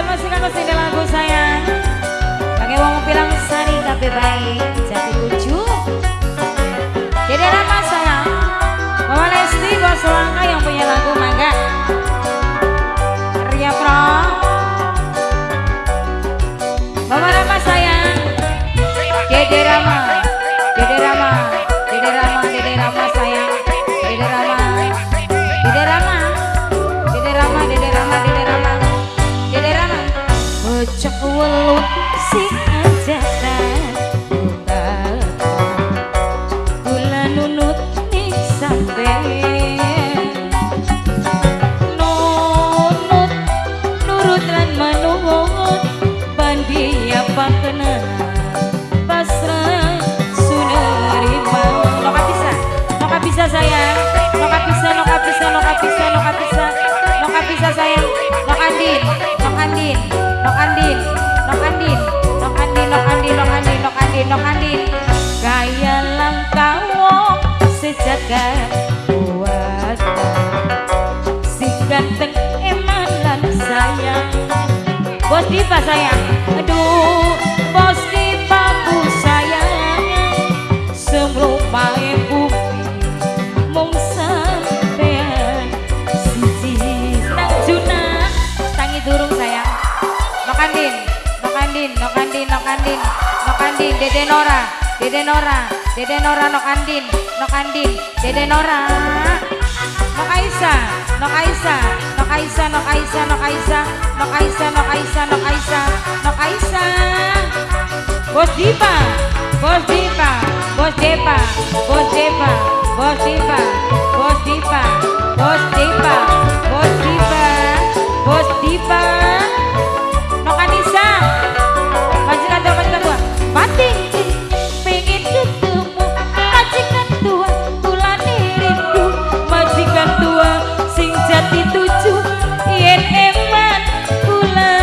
Spesial masih kanggo sing lagu sayang. Kangge wong bilang sari kabeh bae jati tujuh. Dede Rama sayang. Mama Lesti Bos Langka yang punya lagu mangga. Ria Pro. Mama Rama sayang. Dede Rama. Dede Rama. Dede Rama, Dede Rama sayang. Dede Rama. Dede Rama. Dede Rama, Dede Rama, Dede Rama. Dede Rama. Bocah welut sing ajaran kula nunut ning sampeyan. Nunut nurut lan manut bandia pakena pasrah sunerima. Loka bisa, loka bisa sayang. Loka bisa, loka bisa, loka bisa, loka bisa, loka bisa sayang. Nok Andin, Nok Andin, Nok Andin, Nok Andin, Nok Andin, Nok Andin, Nok Andin, Nok Andin, Nok Andin. Kaya langka wong sejagat kuat sing ganteng eman lan sayang. Bos Diva sayang, aduh Bos Diva ku sayang. Semlupae bumi mung sampean siji. Nang Juna tangi durung sayang. Nok Andin, Nok Andin, Nok Andin, Nok Andin, Nok Andin, Dede Nora, Dede Nora, Dede Nora, Nok Andin, Nok Andin, Dede Nora. Nok Aisyah, Nok Aisyah, Nok Aisyah, Nok Aisyah, Nok Aisyah, Nok Aisyah, Nok Aisyah, Nok Aisyah, Nok Aisyah. Bos Diva, Bos Diva, Bos Depa, Bos Depa, Bos Diva, Bos Diva, Bos Depa, Bos Diva, Bos Diva. Nok Anissa, majikan tua, majikan tua, mati pengen ketemu majikan tua, kulane rindu majikan tua sing jati tujuh yen eman kula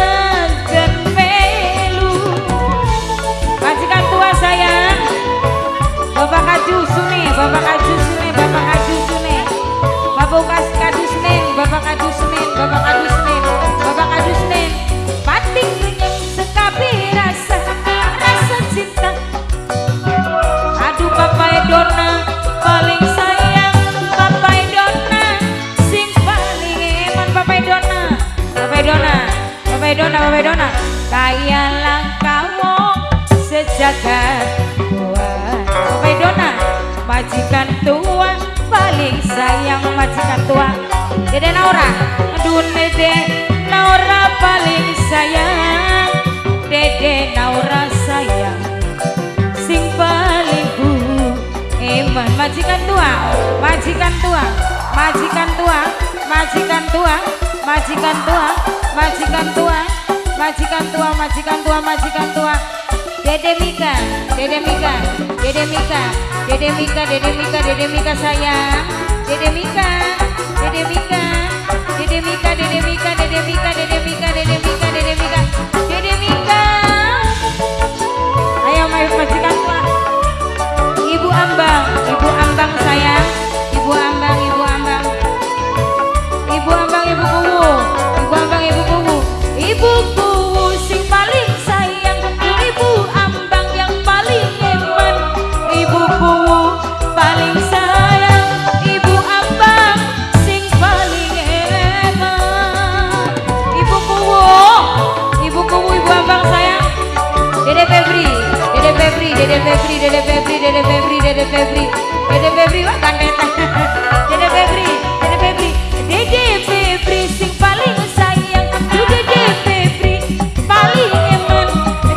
gen melu. Majikan tua sayang, Bapak Kaju Sune, Bapak Kaju Sune, Bapak Kaju Sune, Bapak Kaju Senen, Bapak Kaju Senen, Bapak Kaju Senen, Bapak Kaju Senen. Pating renyem sekabe rasa, rasa cinta. Aduh Papa Edona paling sayang, Papa Edona sing paling eman, Papa Edona, Papa Edona, Papa Edona, Papa Edona. Kaya langka wong sejagat kuat. Papa Edona, majikan tua paling sayang, majikan tua. Dede Naura, aduh Dede Naura paling sayang, Dede Naura sayang, sing paling ku eman. Majikan tua, majikan tua, majikan tua, majikan tua, majikan tua, majikan tua, majikan tua, majikan tua, majikan tua. Dede Mika, Dede Mika, Dede Mika, Dede Mika, Dede Mika, Dede Mika sayang, Dede Mika, Dede Mika, Dede Mika, Dede Mika, Dede Mika, Dede Mika, Dede Mika, Dede Mika, Dede Mika. Ayo majikan tua. Ibu Ambang, Ibu Ambang sayang, Ibu Ambang, Ibu Ambang, Ibu Ambang, Ibu Kuwu, Ibu Ambang, Ibu Kuwu, Ibu Kuwu sing paling sayang, Ibu Ambang yang paling eman, Ibu Kuwu paling sayang, Ibu Ambang sing paling eman. Ibu Kuwu, Ibu Kuwu, Ibu Ambang sayang. Dede Febri, Dede Febri, Dede Febri, Dede Febri, Dede Febri, Dede Febri, Dede Febri, wah kangetan. Dede Febri, Dede Febri, Dede Febri sing paling sayang, Dede Febri paling eman,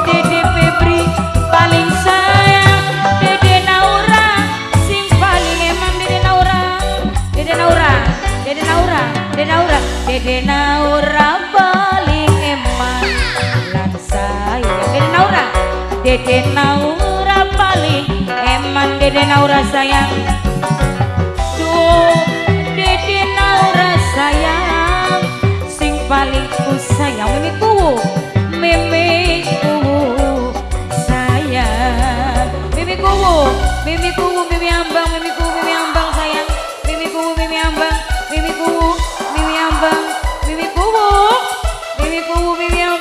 Dede Febri paling sayang, Dede Naura sing paling eman, Dede Naura, Dede Naura, Dede Naura, Dede Naura, Dede Naura paling eman lan sayang, Dede Naura, Dede Naura paling eman, Dede Naura sayang. Duh, Dede Naura sayang, sing paling ku sayang, Mimi Kuwu, Mimi Kuwu sayang, Mimi Kuwu, Mimi Kuwu, Mimi Ambang, Mimi Kuwu, Mimi Ambang sayang, Mimi Kuwu, Mimi Ambang, Mimi Kuwu, Mimi Ambang, Mimi Kuwu, Mimi Kuwu, Mimi Ambang.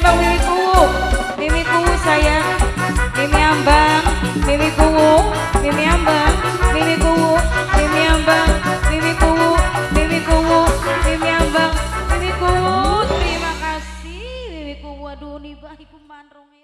juga iku man 2000.